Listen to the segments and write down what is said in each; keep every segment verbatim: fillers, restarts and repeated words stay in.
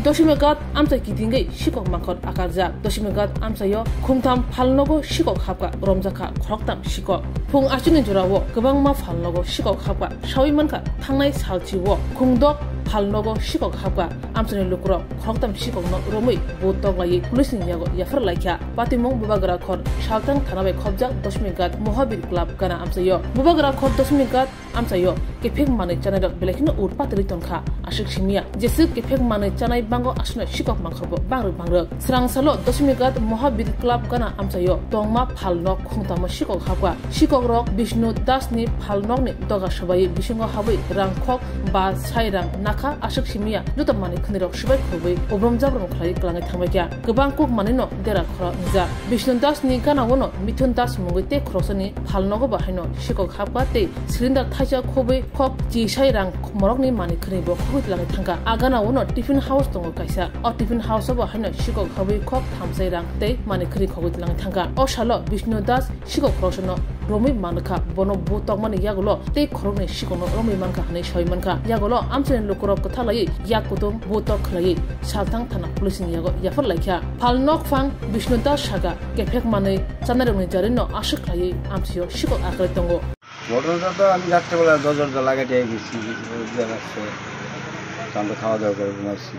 Doshimighat amchai kitingwi sikok mangkhor akarjak. Doshimighat amchaio khungtham phalnogo sikok hapkha, romjakha khoroktham sikok. Phung achukni jorao kwbangma phalnogo sikok hapkha. Sawi mankha, thangnai salchio khungdok phalnogo sikok hapkha. Amchaini lukurok khoroktham sikokno romwi bo toklaiwi police ni yago yaphar laikha. Patimung Bubagra khor Salthang thana bai khopjak Doshimighat Mohabir Club gana amchaio. Bubagra khor Doshimighat amchaio kephek manwi chanairok belai kheno ur patirwi tongkha. Aswk simiya, jeswk kephek manwi chanai bango aswkno sikok mangkhorbo bangrwk bangrwk. Srang salo Doshimighat Mohabir Club gana amchaio tongma phalnok khungthamo sikok hapkha. Sikokrok Bishnu Dasni phalnokni doga swbaiwi bisingo habwi rangkhok ba srai rang nakha. Aswk simiya, joto manwi khwnirok swbai khobwi obrom jabrom khlaiwi kwlangwi thangbaikha. Kwbang kuk manwino dera khoro wngjak. Bishnu Dasni gana-ono Mithun Das mungwi tei khoroksani phalnogo bo haino sikok hapkha tei cylinder thaisa khobwi khok chisai rang morokni manwi khwnwibo khogwi twlangwi thangkha. A gana-ono tiffin house tongo kaisa. O tiffin house-o bo haino sikok hapwi khok thamsai rang tei manwi khwnwi khogwi twlangwi thangkha. O salo Bishnu Das sikok khoroksano romwi mankha, bono bo tokmani yagulo tei khoroknwi sikokno romwi mankha hwnwi sawi mankha. Yagulo amchaini lukurok kwtha laiwi yak kutung bo tok khlaiwi Salthang thana police ni yago yaphar laikha. Phalnok phang Bishnu Das sakha, kephek manwi chanairokni jarino aswk khlaiwi amchaio sikok akwlai tongo. ঘটনাটা তো আমি রাত্রেবেলা দরজা টরজা লাগাই দিয়ে গেছি, গেছি, দরজা লাগছে। তো আমরা খাওয়া দাওয়া করে ঘুমাইছি।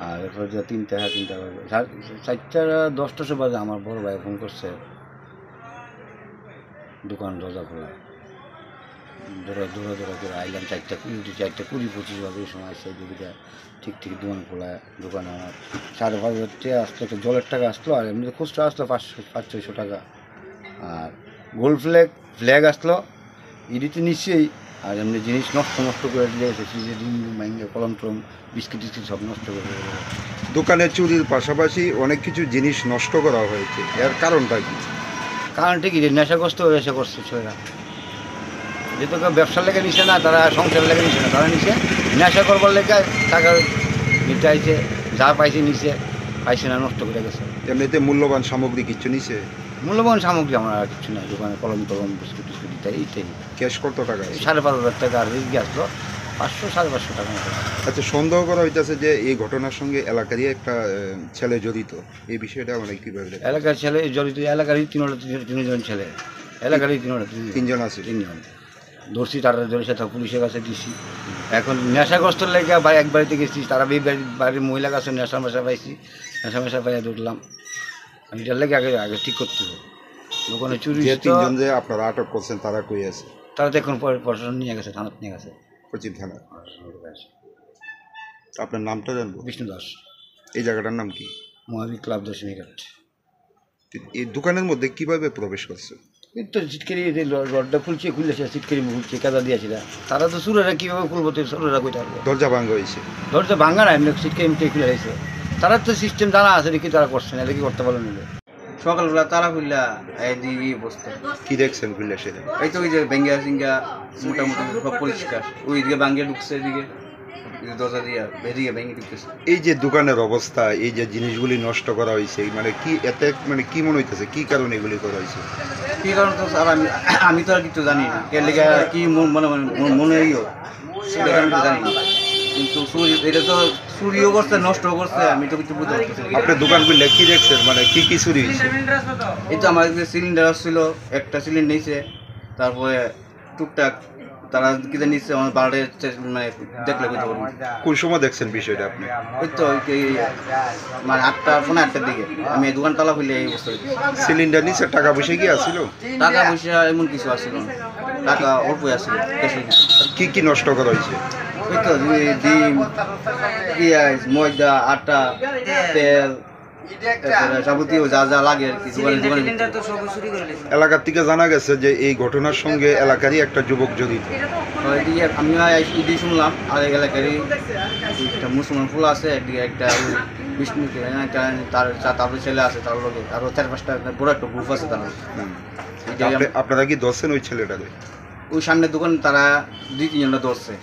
আর এরপর যে তিনটা, সাড়ে তিনটা বাজে, সাড়ে, চারটা, দশটার সময় বাজে আমার বড় ভাই ফোন করছে, দোকান দরজা খোলা। দৌড়া, দৌড়া, দৌড়া করে আইলাম চারটা কুড়ি, চারটা কুড়ি পঁচিশ বাজে, ওই সময় আসছে, দেখি যে ঠিক, ঠিক দোকান খোলা, দোকান আমার সাড়ে পাঁচ হাজার টাকা আসলো, একটা জলের টাকা আসলো, আর এমনি খুচরা আসলো পাঁচশো, পাঁচ ছয়শো টাকা। আর গোল্ড ফ্ল্যাগ, ফ্ল্যাগ আসলো, ইডি তো নিশ্চয়ই, আর এমনি জিনিস নষ্ট, নষ্ট করে দিয়ে গেছে, ফ্রিজে ডিম ডিম ভাঙে, কলম টলম, বিস্কিট টিস্কিট সব নষ্ট করে দিয়ে গেছে। দোকানে চুরির পাশাপাশি অনেক কিছু জিনিস নষ্ট করা হয়েছে, এর কারণটা কি? কারণটা কি? যে নেশাগ্রস্ত হয়ে এসে করছে ছেলেরা। যেহেতু কেউ ব্যবসার লেগে নিছে না, তারা সংসারের লেগে নিছে না, তারা নিছে নেশা করবার লেগে, টাকা নিতে আইছে, যা পাইছে নিছে, পাইছে না, নষ্ট করে গেছে। এমনিতে মূল্যবান সামগ্রী কিচ্ছু নিছে? মূল্যবান সামগ্রী আমার আর কিছু নাই, দোকানে কলম টলম, বিস্কুট টিস্কুট ইত্যাদি, ইত্যাদি। ক্যাশ কত টাকা আছে? সাড়ে বারো হাজার টাকা আর রিস্ক আসলো, পাঁচশো, সাড়ে পাঁচশো টাকা মতো। আচ্ছা, সন্দেহ করা হইতাছে যে এই ঘটনার সঙ্গে এলাকারই একটা, আহ, ছেলে জড়িত। এই বিষয়টা মানে কিভাবে দেখেন? এলাকার ছেলে জড়িত, এলাকারই তিন, তিন, তিনজন ছেলে, এলাকারই তিন, তিন, তিনজন আছে? তিনজন। ধরছি, তারা ধরেছে, তো পুলিশের কাছে দিছি। এখন নেশাগ্রস্ত লেগে বা এক বাড়িতে গেছি, তারা এই বাড়ি, বাড়ির মহিলার কাছে নেশা মেশা পাইছি, নেশা মেশা পাইয়া ধরলাম। এটার লেগে আগে, আগে ঠিক করতে হবে। দোকানে চুরি যে হইছে তো তিনজন যে আপনারা আটক করছেন, তারা কই আছে? তারা তো এখন পরে প্রশাসন নিয়ে গেছে, থানাত নিয়ে গেছে। পশ্চিম থানা। আপনার নামটা জানবো? বিষ্ণু দাস। এই জায়গাটার নাম কি? মহাবীর ক্লাব দশমীঘাট। এই দোকানের মধ্যে কিভাবে প্রবেশ করছে? এই তো সিটকারি, এই যে ল-, রডটা খুলছে, খুলে সে সিটকারি খুলছে, কাদা দিয়ে সেটা। তারা তো চুরেরা কিভাবে খুলবো, তো চুরেরা কই থাকবো? দরজা ভাঙা হয়েছে। দরজা ভাঙা না, এমনি সিটকারি এমনি খুলে হয়েছে। তারা তো সিস্টেম জানা আছে, দেখি তারা করছে না, দেখি করতে পারলো না। সকালবেলা তালা খুললা, এই দিয়ে এই অবস্থা। কি দেখছেন খুললে সেটা? এই তো ওই যে বেঙ্গা সিঙ্গা মোটামুটি সব পরিষ্কার। ওইদিকে ভাঙ্গে ঢুকছে এদিকে, এই দরজা দিয়ে বেরিয়ে ভেঙে ঢুকতেছে। এই যে দোকানের অবস্থা, এই যে জিনিসগুলি নষ্ট করা হয়েছে, মানে কি এতে, মানে কি মনে হইতেছে, কি কারণে এগুলি করা হয়েছে? কি কারণ তো স্যার আমি, আমি তো আর কিছু জানি না। এর লেগে কি মন-, মনে, মনে, মনে, মনে হইও, সেটা আমি তো জানি না। কিন্তু চুরি, এটা তো চুরিও করছে, নষ্ট করছে, আমি তো কিছু বুঝতে পারতেছি না। আপনি দোকান খুললে কি দেখছেন, মানে কি কি চুরি হয়েছে? এই তো আমার যে সিলিন্ডার আসছিল, একটা সিলিন্ডার নিছে, তারপরে টুকটাক তারা কি জানি নিচ্ছে, আমার বারোটা মানে দেখলে বুঝতে পারবো। কোন সময় দেখছেন বিষয়টা আপনি? ওই তো ওই কি মানে আটটা, পৌনে আটটার দিকে আমি এই দোকান তালা খুলে এই অবস্থা হয়েছে। সিলিন্ডার নিচে টাকা পয়সা কি আছিল? টাকা পয়সা এমন কিছু আছিল না, টাকা অল্পই আছিল, ক্যাশে কিছু। কি কি নষ্ট করা হয়েছে? ওই তো ওই ডিম, পেঁয়াজ, ময়দা, আটা, তেল, তারপরে যাবতীয় যা যা লাগে আর কি, দোকানে দোকানে বিক্রি। এলাকার থেকে জানা গেছে যে এই ঘটনার সঙ্গে এলাকারই একটা যুবক জড়িত। ওই দিকে আমি আইসি শুনলাম, আর এলাকারই একটা মুসলমান ফুল আছে, একদিকে একটা ওই বিষ্ণু কে-, একটা তার চা-, তারপরে ছেলে আছে তার লগে, আরো চার পাঁচটা বড় একটা গ্রুপ আছে তার লগে। হুম। এটা আপনি, আপনারা কি ধরছেন ওই ছেলেটাকে? ওই সামনের দোকান তারা দুই তিনজনটা ধরছে।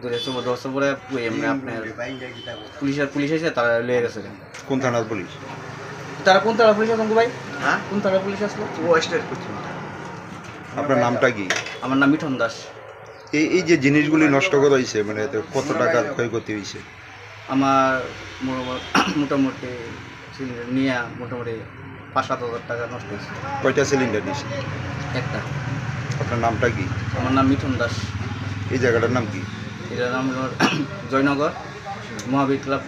ধরে সব দশ পরে ওই এমনি আপনার পুলিশ আর পুলিশ এসে তারা লিয়ে গেছে। কোন থানার পুলিশ? তারা কোন থানার পুলিশ আছেন গো ভাই? হ্যাঁ? কোন থানার পুলিশ আসলো? ও ওয়েস্টের। আপনার নামটা কি? আমার নাম মিঠন দাস। এই, এই যে জিনিসগুলি নষ্ট করা হয়েছে, মানে এতে কত টাকার ক্ষয়ক্ষতি হয়েছে? আমার মোটামুটি, মোটামুটি সিলিন্ডার নিয়ে মোটামুটি পাঁচ সাত হাজার টাকা নষ্ট হয়েছে। কয়টা সিলিন্ডার দিছে? একটা। আপনার নামটা কি? আমার নাম মিঠুন দাস। এই জায়গাটার নাম কি? এটার নাম হলো জয়নগর মহাবীর club.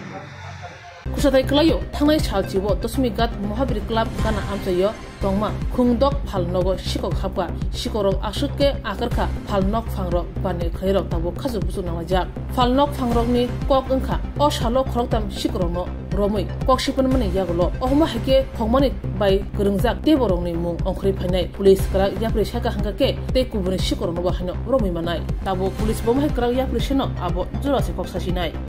Kusatai kwlaio thangnai salchio Dosmi Ghat Mohabir Club gana amchaio tongma khungdok phal nogo sikok hapkha. Sikorok aswk khe akwrkha phal nok phangrok bani khwlairok tabuk khachuk buchuk nanglaijak. Phal nok phangrokni kok wngkha o salo khoroktham sikorokno romwi kok sipanmani yagulo. Omo hai khe thokmani bai kwrwngjak teiborokni mung ongkhorwi phainai. Police kwrak yapri sakha hwnkha khe tei kubuni sikoroknobo haino romwi manai. Tabuk police bo hai kwrak yapri seno abo jora se kok sasinai.